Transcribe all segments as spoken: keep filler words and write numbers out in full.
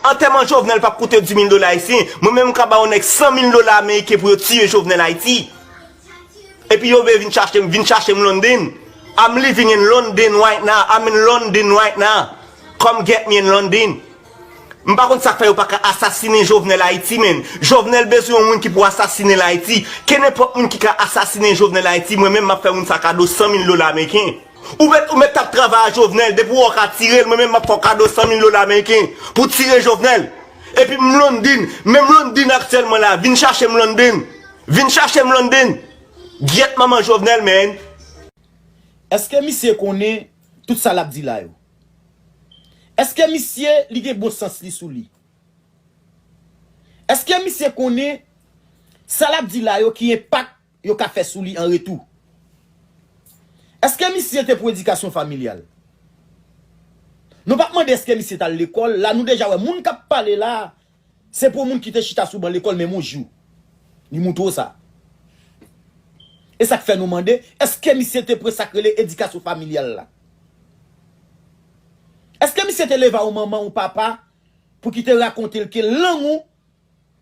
Antèman Jovenel p ap koute dis mil dola ayisyen. Mwen menm m ka ba yon nèg san mil dola ameriken pou yo tiye Jovenel Ayiti. Epi yo vle vin chache m, vin chache m London. I'm living in London right now. I'm in London right now. Come get me in London. M pa konn sa k fè yo pa ka asasinen Jovenel Ayiti, men. Jovenel bezwen yon moun ki pou asasinen l Ayiti. Kenenpòt moun ki ka asasinen Jovenel Ayiti, mwen menm m ap fè moun sa kado san mil dola ameriken. Ou mèt, ou mèt t ap travay a Jovenel, depi w wè w ka tire l, mwen menm m ap fè w kado san mil dola ameriken pou tire Jovenel. Epi m London, menm London aktyèlman la, vin chache m London. Vin chache m London. Gyèt manman Jovenel, man. Èske misye konnen tout sa l ap di la yo? Èske misye li gen bon sans li sou li? Èske misye konnen sa l ap di la yo ki enpak yo ka fè sou li an retou? Èske misye te pou edikasyon familyal? Nou p ap mande èske misye t al lekòl, la nou deja wè moun k ap pale la, se pou moun ki te chita sou ban lekòl menm yon jou. Li moutre w sa. E sa k fè nou mande, èske misye te pran sa k rele edikasyon familyal la? Èske misye te leve a yon manman, yon papa, pou ki te rakonte l ke lang ou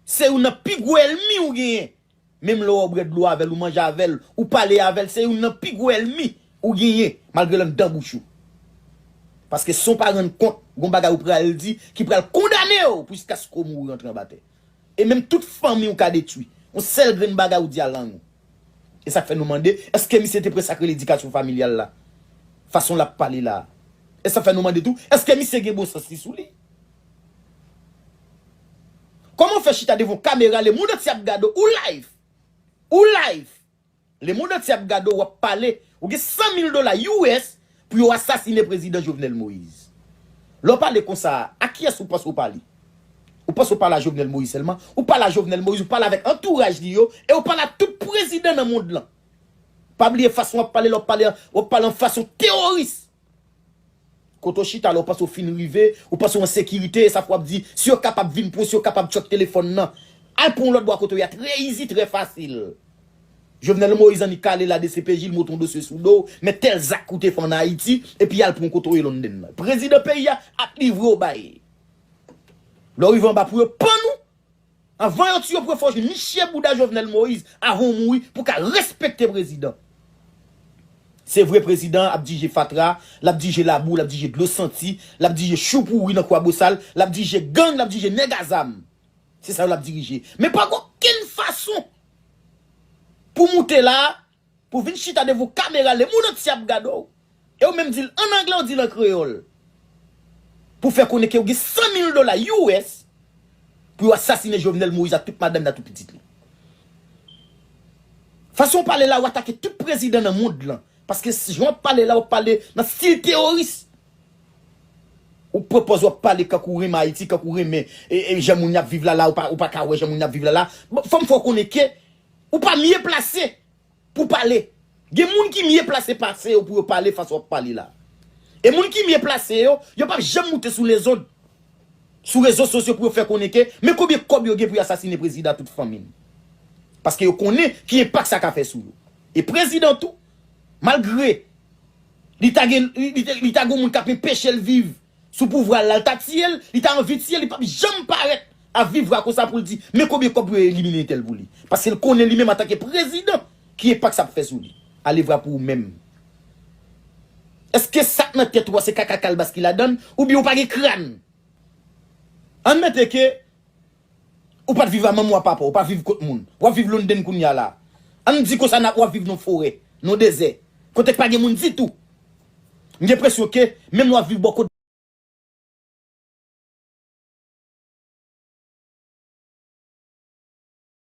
se youn nan pi gwo ènmi ou genyen? Menm lè w bwè dlo avè l, ou manje avè l, ou pale avè l, se youn nan pi gwo ènmi ou genyen, malgre l anndan bouch ou. Paske san w pa rann kont, gon bagay ou pral di ki pral kondane w pou jiskaske w mouri rantre anba tè. E menm tout fanmi w ka detwi. Yon sèl grenn bagay ou di a lang ou. E sa k fè nou mande, èske misye te pran sa k rele edikasyon familyal la? Fason l ap pale la. E sa fè nou mande tou, èske misye gen bon sans li sou li? Kòman w fè chita devan yon kamera, lemonn antye ap gade w, ou live? Ou live? Lemonn antye ap gade w, w ap pale, ou gen san mil dola U S pou yo asasinen prezidan Jovenel Moïse. Lè w pale konsa, a kiyès ou panse w pale? Ou panse w pale a Jovenel Moïse sèlman? Ou pale a Jovenel Moïse, ou pale avèk antouraj li yo, e ou pale a tout prezidan nan mond lan. Pa bliye fason w ap pale, lè w ap pale, w ap pale an fason teworis. Kote w chita la, w panse w fin rive, w panse w an sekirite, e sa fè w ap di, si yo kapab vin pran w, si yo kapab tchòk telefòn nan, al pran yon lòt bò kote w ye a, trè izi, trè fasil. Jovenel Moïse annik ale la D C P J, l monte yon dosye sou do w, men tèl zak ou te fè ann Ayiti, epi al pran w kote w ye London nan. Prezidan peyi a ap livre w bay. Lè w rive anba pou yo pann ou, anvan yo tiye w pou yo fè w niche bouda Jovenel Moïse avan w mouri pou w ka respekte prezidan. Se vre prezidan ap dirije fatra, l ap dirije labou, l ap dirije dlo santi, l ap dirije chou pouri nan Kwabosal, l ap dirije gang, l ap dirije nèg a zam. Se sa yo l ap dirije. Men pa gen okenn fason pou moute la, pou vin chita devan yon kamera, lemonn antye ap gade w, e w menm di l ann anglè, w di l an kreyòl, pou fè konnen ke w gen san mil dola U S pou yo asasinen Jovenel Moïse ak tout madanm li ak tout pitit li. Fason w pale la, w atake tout prezidan nan mond lan. Paske jan w ap pale la, w ap pale nan stil teworis. Ou pran pòz w ap pale kankou w renmen Ayiti, kankou w renmen, e, e, jan moun y ap viv la la, ou pa, ou pa ka wè jan moun y ap viv la la. Bon, fò m fè w konnen ke ou pa mye plase pou pale. Gen moun ki mye plase pase yo pou yo pale fason w ap pale la. E moun ki mye plase yo, yo p ap janm moute sou lezon, sou rezo sosyo pou yo fè konnen ke men konbyen kòb yo gen pou yo asasinen prezidan tout fanmi l. Paske yo konnen ki enpak sa ka fè sou yo. E prezidan tou, malgre li ta gen, li, li te, li ta gen moun k ap enpeche l viv sou pouvwa l la, l ta tiye l, li ta anvi tiye l, li p ap janm parèt a vivra konsa pou l di, men konbyen kòb pou yo elimine entèl pou li. Paske l konnen li menm antanke prezidan, ki enpak sa ap fè sou li. Ale vwa pou ou menm. Èske sa k nan tèt ou a se kaka kalbas ki ladan l, oubyen ou pa gen kràn? Admete ke ou pa t viv a manman w a papa w, ou pa viv kot moun. W ap viv London kounye a la. Ann di konsa n ap, w ap viv nan forè, nan dezè, kote k pa gen moun ditou. M gen enpresyon ke menm lè w ap viv bò kot